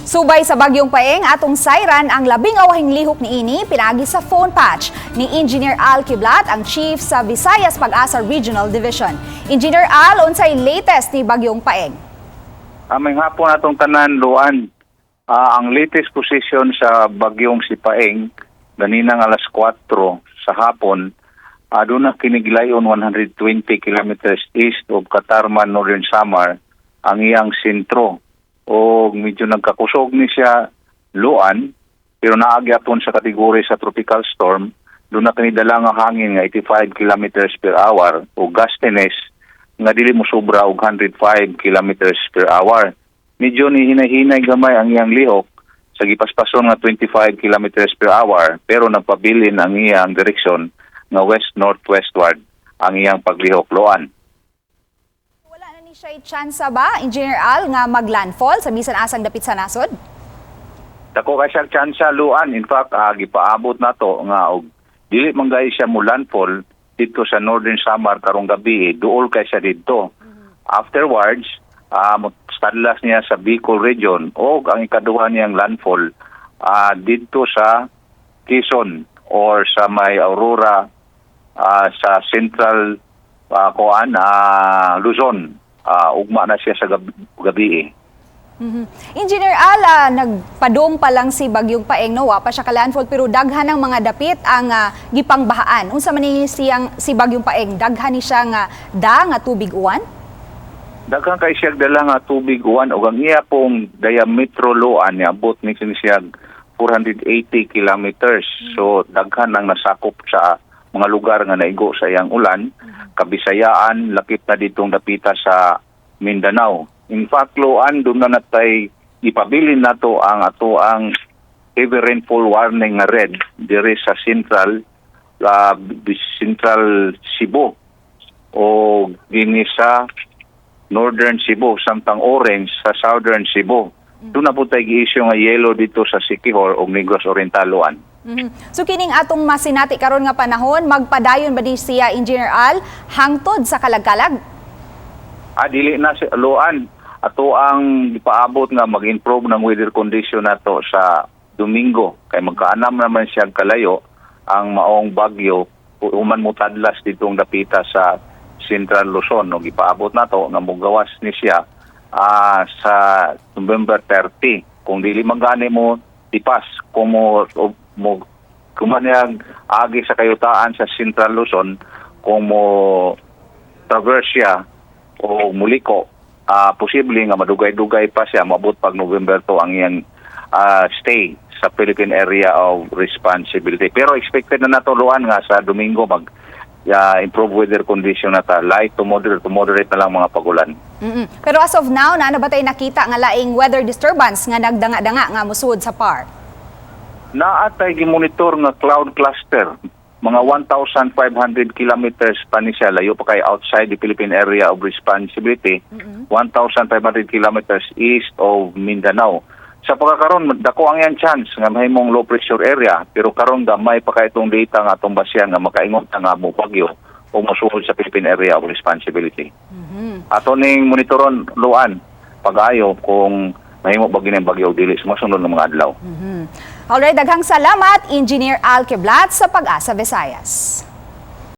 Subay sa bagyong Paeng, atong sayran ang labing awahing lihok niini pinaagi sa phone patch ni Engineer Al Kiblat, ang chief sa Visayas Pag-asa Regional Division. Engineer Al, unsay latest ni bagyong Paeng? Maayong hapon atong tanan, Luan. Ang latest position sa bagyong si Paeng ganinang alas 4 sa hapon, doon na kini gilayon 120 kilometers east of Catarman, Northern Samar ang iyang sentro. O medyo nagkakusog ni siya, Luan, pero naa gyapon sa kategory sa tropical storm. Doon na kini dala nga hangin nga 85 kilometers per hour o gustiness nga dili mo sobra og 105 kilometers per hour. Medyo ni hinay-hinay gamay ang iyang lihok sa gipaspason nga 25 kilometers per hour, pero nagpabilin ang iyang direksyon nga west northwestward ang iyang paglihok, Luan. Wala na ni siya chance ba, Engineer Al, nga maglandfall sa bisan asang dapit sa nasod? Dako kay siya tsansa, Luan. In fact, gipaabot nato nga og dili man gay siya mo landfall dito sa Northern Samar karong gabi, duol kay siya didto. Afterwards, tadlas niya sa Bicol region o ang ikaduha niyang landfall didto sa Quezon or sa may Aurora, sa Central kuan Luzon. Ugma na siya sa gabi. Engineer Al, nagpadong pa lang si Bagyong Paeng, no, wa pa siya ka-landfall pero daghan ng mga dapit ang gipangbahaan. Unsa man ni siyang si Bagyong Paeng, daghan ni siya nga da nga tubig uwan? Daghan kay siya dala nga tubig uwan ug ang iya pong diametro, Luan, niabot ni siya 480 kilometers. So daghan ang nasakop sa mga lugar nga naigo sa iyang ulan. Kabisayaan, lakip na ditong dapita sa Mindanao. In fact, Luan, doon na natay ipabilin nato ang ato ang heavy rainfall warning nga red dire sa Central Cebu o dinhi sa Northern Cebu, samtang orange sa Southern Cebu. Doon na po tayo gi-issue nga yellow dito sa Siquijor o Negros Oriental, Luan. So kining atong masinati karon nga panahon, magpadayon ba ni siya, Engineer Al, hangtod sa kalagkalag? Dili na si Luan. Ato ang gipaabot nga mag-improve ng weather condition nato sa Domingo kay magkaanam naman siya kalayo ang maong bagyo human mo tadlas ditong dapita sa Central Luzon, no. Gipaabot nato nga mogawas ni siya sa November 30 kung dili man gani mo tipas kung mo kumaniyag agi sa kayutaan sa Central Luzon. Kung mo traverse siya o muliko, posible nga madugay-dugay pa siya, maabot pag November 2 ang iyang stay sa Philippine Area of Responsibility. Pero expected na nato, Luan, nga sa Domingo mag improve weather condition na ta, light to moderate na lang mga pagulan. Pero as of now, na ano ba tayo nakita nga laing weather disturbance nga nagdanga-danga nga musuod sa PAR? Naa tay gimonitor nga cloud cluster, mga 1,500 kilometers pa ni siya layo pa kay outside the Philippine Area of Responsibility, 1,500 kilometers east of Mindanao. Sa pagkakaron, dako ang yan chance nga mahimong low pressure area, pero karon gamay pa kay itong data nga atong basyan nga makaingon ta nga mo bagyo o mosuhol sa Philippine Area of Responsibility. Ato ning monitoron, Luan, pag-ayo kung mahimo ba gini ang bagyo o dili sa masunod ng mga adlaw. Alright, daghang salamat, Engineer Al Kiblat sa Pag-asa Visayas.